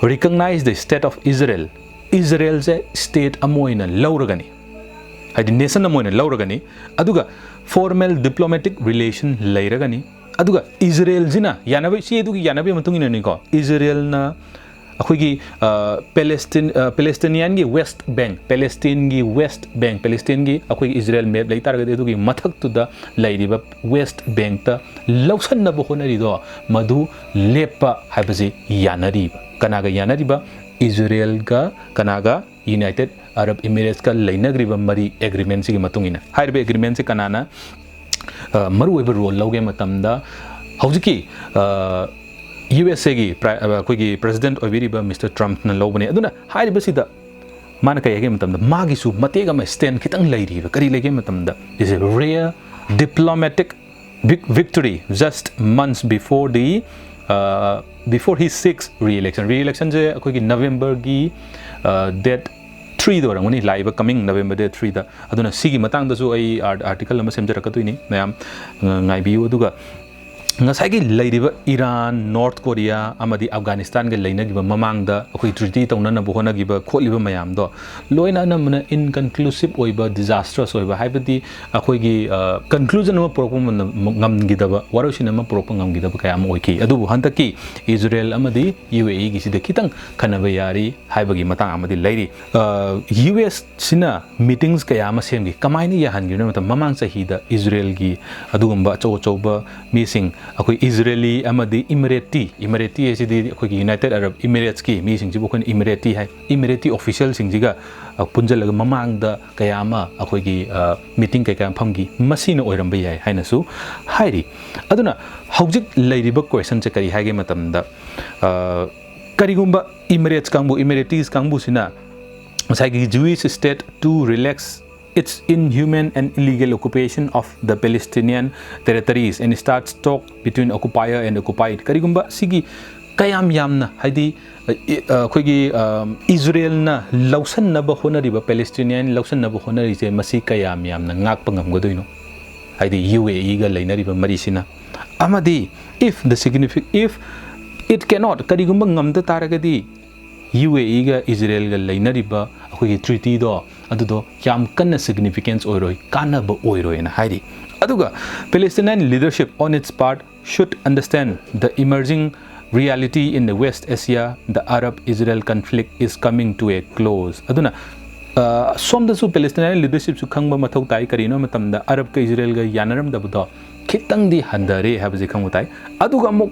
Recognize the state of Israel꯫ Israel-ꯁꯦ state ꯑꯃ ꯑꯣꯏꯅ ꯂꯧꯔꯒꯅꯤ, ꯍꯥꯏꯗꯤ nation ꯑꯃ ꯑꯣꯏꯅ ꯂꯧꯔꯒꯅꯤ, ꯑꯗꯨꯒ formal diplomatic relation ꯂꯩꯔꯒꯅꯤ, ꯑꯗꯨꯒ Israel-ꯁꯤꯅ ꯌꯥꯅꯕ, ꯁꯤ ꯑꯗꯨꯒꯤ ꯌꯥꯅꯕꯒꯤ ꯃꯇꯨꯡ ꯏꯟꯅꯅꯤꯀꯣ, Israel-ꯅ ꯑꯩꯈꯣꯏꯒꯤ, ꯑ, Palestine, ꯑ, Palestinian-ꯒꯤ West Bank, Palestine-ꯒꯤ West Bank, Palestine-ꯒꯤ ꯑꯩꯈꯣꯏꯒꯤ Israel map ꯂꯩ ꯇꯥꯔꯒꯗꯤ ꯑꯗꯨꯒꯤ ꯃꯊꯛꯇꯨꯗ ꯂꯩꯔꯤꯕ West Bank-ꯇ ꯂꯧꯁꯟꯅꯕ ꯍꯣꯠꯅꯔꯤꯗꯣ ꯃꯗꯨ ꯂꯦꯞꯄ ꯍꯥꯏꯕꯁꯤ ꯌꯥꯅꯔꯤꯕ꯫ ꯀꯅꯥꯒ ꯌꯥꯅꯔꯤꯕ? Israel-ꯒ ꯀꯅꯥꯒ? United Arab Emirates-ꯀ ꯂꯩꯅꯈ꯭ꯔꯤꯕ ꯃꯔꯤ agreement-ꯁꯤꯒꯤ ꯃꯇꯨꯡ ꯏꯟꯅ꯫ ꯍꯥꯏꯔꯤꯕ agreement-ꯁꯤ ꯀꯅꯥꯅ ꯃꯔꯨꯑꯣꯏꯕ ꯔꯣꯜ ꯂꯧꯒꯦ ꯃꯇꯝꯗ ꯍꯧꯖꯤꯛꯀꯤ ꯌꯨ ꯑꯦꯁ ꯑꯦꯒꯤ ꯑꯩꯈꯣꯏꯒꯤ ꯄ꯭ꯔꯦꯁꯤꯗꯦꯟꯠ ꯑꯣꯏꯕꯤꯔꯤꯕ ꯃꯤꯁꯇꯔ ꯇ꯭ꯔꯝꯞꯅ ꯂꯧꯕꯅꯤ꯫ ꯑꯗꯨꯅ ꯍꯥꯏꯔꯤꯕꯁꯤꯗ ꯃꯥꯅ ꯀꯩ ꯍꯥꯏꯒꯦ ꯃꯇꯝꯗ ꯃꯥꯒꯤꯁꯨ ꯃꯇꯦꯛ ꯑꯃ ꯁ꯭ꯇꯦꯟ ꯈꯤꯇꯪ ꯂꯩꯔꯤꯕ꯫ ꯀꯔꯤ ꯂꯩꯒꯦ ꯃꯇꯝꯗ, is a rare diplomatic victory just months before the before he seeks re-election. Re-electionꯁꯦ ꯑꯩꯈꯣꯏꯒꯤ ꯅꯕꯦꯝꯕꯔꯒꯤ ꯗꯦꯠ ꯊ꯭ꯔꯤꯗ ꯑꯣꯏꯔꯝꯒꯅꯤ, ꯂꯥꯛꯏꯕ ꯀꯃꯤꯡ ꯅꯕꯦꯝꯕꯔ ꯗꯦꯠ ꯊ꯭ꯔꯤꯗ꯫ ꯑꯗꯨꯅ ꯁꯤꯒꯤ ꯃꯇꯥꯡꯗꯁꯨ ꯑꯩ ꯑꯥꯔꯇꯤꯀꯜ ꯑꯃ ꯁꯦꯝꯖꯔꯛꯀꯗꯣꯏꯅꯤ꯫ ꯃꯌꯥꯝ ꯉꯥꯏꯕꯤꯌꯨ꯫ ꯑꯗꯨꯒ ꯉꯁꯥꯏꯒꯤ ꯂꯩꯔꯤꯕ ꯏꯔꯥꯟ, ꯅꯣꯔꯠ ꯀꯣꯔꯤꯌꯥ ꯑꯃꯗꯤ ꯑꯐꯒꯥꯅꯤꯁꯇꯥꯟꯒ ꯂꯩꯅꯈꯤꯕ ꯃꯃꯥꯡꯗ ꯑꯩꯈꯣꯏ ꯇ꯭ꯔꯤꯇꯤ ꯇꯧꯅꯅꯕ ꯍꯣꯠꯅꯈꯤꯕ ꯈꯣꯠꯂꯤꯕ ꯃꯌꯥꯝꯗꯣ ꯂꯣꯏꯅ ꯑꯅꯝꯕꯅ ꯏꯟꯀꯟꯀ꯭ꯂꯨꯁꯤꯞ ꯑꯣꯏꯕ, ꯗꯤꯖꯥꯁꯇ꯭ꯔꯁ ꯑꯣꯏꯕ, ꯍꯥꯏꯕꯗꯤ ꯑꯩꯈꯣꯏꯒꯤ ꯀꯟꯀ꯭ꯂꯨꯖꯟ ꯑꯃ ꯄꯨꯔꯛꯄ ꯉꯝꯈꯤꯗꯕ, ꯋꯥꯔꯣꯏꯁꯤꯟ ꯑꯃ ꯄꯨꯔꯛꯄ ꯉꯝꯈꯤꯗꯕ ꯀꯌꯥ ꯑꯃ ꯑꯣꯏꯈꯤ꯫ ꯑꯗꯨꯕꯨ ꯍꯟꯗꯛꯀꯤ ꯏꯖꯔꯦꯜ ꯑꯃꯗꯤ ꯌꯨ ꯑꯦ ꯏꯒꯤꯁꯤꯗ ꯈꯤꯇꯪ ꯈꯟꯅꯕ ꯌꯥꯔꯤ ꯍꯥꯏꯕꯒꯤ ꯃꯇꯥꯡ ꯑꯃꯗꯤ ꯂꯩꯔꯤ꯫ ꯌꯨ ꯑꯦꯁ ꯁꯤꯅ ꯃꯤꯇꯤꯡꯁ ꯀꯌꯥ ꯑꯃ ꯁꯦꯝꯈꯤ꯫ ꯀꯃꯥꯏꯅ ꯌꯥꯍꯟꯈꯤꯕꯅꯣ ꯃꯇꯝ, ꯃꯃꯥꯡ ꯆꯍꯤꯗ ꯏꯖꯔꯦꯜꯒꯤ ꯑꯗꯨꯒꯨꯝꯕ ꯑꯆꯧ ꯑꯆꯧꯕ ꯃꯤꯁꯤꯡ, ꯑꯩꯈꯣꯏ ꯏꯖꯔꯦꯂꯤ ꯑꯃꯗꯤ ꯏꯃꯤꯔꯦꯇꯤ, ꯏꯃꯤꯔꯦꯇꯤ ꯍꯥꯏꯁꯤꯗꯤ ꯑꯩꯈꯣꯏꯒꯤ ꯌꯨꯅꯥꯏꯇꯦꯠ ꯑꯔꯕ ꯏꯃꯤꯔꯦꯠꯁꯀꯤ ꯃꯤꯁꯤꯡꯁꯤꯕꯨ ꯑꯩꯈꯣꯏꯅ ꯏꯃꯤꯔꯦꯇꯤ ꯍꯥꯏ, ꯏꯃꯤꯔꯦꯇꯤ ꯑꯣꯐꯤꯁꯤꯌꯦꯜꯁꯤꯡꯁꯤꯒ ꯄꯨꯟꯁꯤꯜꯂꯒ ꯃꯃꯥꯡꯗ ꯀꯌꯥ ꯑꯃ ꯑꯩꯈꯣꯏꯒꯤ ꯃꯤꯇꯤꯡ ꯀꯌꯥ ꯑꯃ ꯐꯝꯈꯤ꯫ ꯃꯁꯤꯅ ꯑꯣꯏꯔꯝꯕ ꯌꯥꯏ ꯍꯥꯏꯅꯁꯨ ꯍꯥꯏꯔꯤ꯫ ꯑꯗꯨꯅ ꯍꯧꯖꯤꯛ ꯂꯩꯔꯤꯕ ꯀ꯭ꯋꯦꯁꯟꯁꯦ ꯀꯔꯤ ꯍꯥꯏꯒꯦ ꯃꯇꯝꯗ, ꯀꯔꯤꯒꯨꯝꯕ ꯏꯃꯤꯔꯦꯠꯁ ꯀꯥꯡꯕꯨ, ꯏꯃꯤꯔꯦꯇꯤꯁ ꯀꯥꯡꯕꯨꯁꯤꯅ ꯉꯁꯥꯏꯒꯤ Jewish state to relax its inhuman and illegal occupation of the Palestinian territories and starts talk between occupier and occupied, ꯀꯔꯤꯒꯨꯝꯕ ꯁꯤꯒꯤ ꯀꯌꯥꯝ ꯌꯥꯝꯅ, ꯍꯥꯏꯗꯤ ꯑꯩꯈꯣꯏꯒꯤ ꯏꯖꯔꯦꯜꯅ ꯂꯧꯁꯟꯅꯕ ꯍꯣꯠꯅꯔꯤꯕ, ꯄꯦꯂꯦꯁꯇꯤꯅꯤꯌꯥꯟ ꯂꯧꯁꯟꯅꯕ ꯍꯣꯠꯅꯔꯤꯁꯦ, ꯃꯁꯤ ꯀꯌꯥꯝ ꯌꯥꯝꯅ ꯉꯥꯛꯄ ꯉꯝꯒꯗꯣꯏꯅꯣ? ꯍꯥꯏꯗꯤ ꯌꯨ ꯑꯦ ꯏꯒ ꯂꯩꯅꯔꯤꯕ ꯃꯔꯤꯁꯤꯅ꯫ ꯑꯃꯗꯤ if the signific if it cannot, ꯀꯔꯤꯒꯨꯝꯕ ꯉꯝꯗ ꯇꯥꯔꯒꯗꯤ ꯌꯨ ꯑꯦ ꯏꯒ ꯏꯖꯔꯦꯜꯒ ꯂꯩꯅꯔꯤꯕ ꯑꯩꯈꯣꯏꯒꯤ ꯇ꯭ꯔꯤꯇꯤꯗꯣ ꯑꯗꯨꯗꯣ ꯌꯥꯝ ꯀꯟꯅ ꯁꯤꯒꯅꯤꯐꯤꯀꯦꯟꯁ ꯑꯣꯏꯔꯣꯏ, ꯀꯥꯟꯅꯕ ꯑꯣꯏꯔꯣꯏꯅ ꯍꯥꯏꯔꯤ꯫ ꯑꯗꯨꯒ Palestinian leadership on its part should understand the emerging reality in the West Asia, the Arab-Israel conflict is coming to a close. ꯑꯗꯨꯅ ꯁꯣꯝꯗꯁꯨ ꯄꯦꯂꯦꯁꯇꯤꯅꯤꯌꯥꯟ ꯂꯤꯗꯔꯁꯤꯞꯁꯨ ꯈꯪꯕ ꯃꯊꯧ ꯇꯥꯏ꯫ ꯀꯔꯤꯅꯣ ꯃꯇꯝꯗ ꯑꯔꯕꯀ ꯏꯖꯔꯦꯜꯒ ꯌꯥꯅꯔꯝꯗꯕꯗꯣ ꯈꯤꯇꯪꯗꯤ ꯍꯟꯊꯔꯦ ꯍꯥꯏꯕꯁꯤ ꯈꯪꯕ ꯇꯥꯏ꯫ ꯑꯗꯨꯒ ꯑꯃꯨꯛ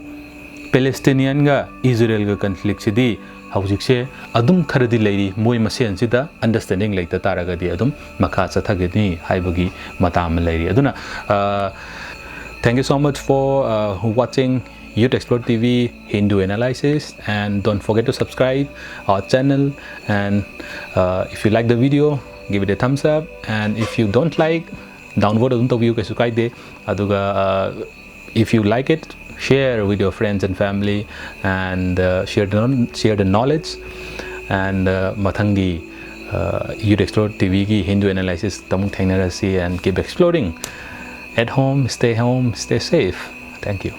ꯄꯦꯂꯦꯁꯇꯤꯅꯤꯌꯥꯟꯒ ꯏꯖꯔꯦꯜꯒ ꯀꯟꯐ꯭ꯂꯤꯛꯁꯤꯗꯤ ꯍꯧꯖꯤꯛꯁꯦ ꯑꯗꯨꯝ ꯈꯔꯗꯤ ꯂꯩꯔꯤ, ꯃꯣꯏ ꯃꯁꯦꯟꯁꯤꯗ understanding ꯂꯩꯇ ꯇꯥꯔꯒꯗꯤ ꯑꯗꯨꯝ ꯃꯈꯥ ꯆꯠꯊꯒꯅꯤ ꯍꯥꯏꯕꯒꯤ ꯃꯇꯥ ꯑꯃ ꯂꯩꯔꯤ꯫ ꯑꯗꯨꯅ, uh, thank you so much for, uh, watching Youth Explore T V Hindu Analysis, and don't forget to subscribe our channel, and, uh, if you like the video, give it a thumbs up, and if you don't like, downvote ꯑꯗꯨꯝ ꯇꯧꯕꯤꯌꯨ, ꯀꯩꯁꯨ ꯀꯥꯏꯗꯦ꯫ ꯑꯗꯨꯒ, uh, if you like it, share with your friends and family, and, uh, share the, share the knowledge, and, uh, ꯃꯊꯪꯒꯤ, uh, Youth Explore T V ꯒꯤ Hindu Analysis ꯇ ꯑꯃꯨꯛ ꯊꯦꯡꯅꯔꯁꯤ, and keep exploring. At home, stay home, stay safe. Thank you.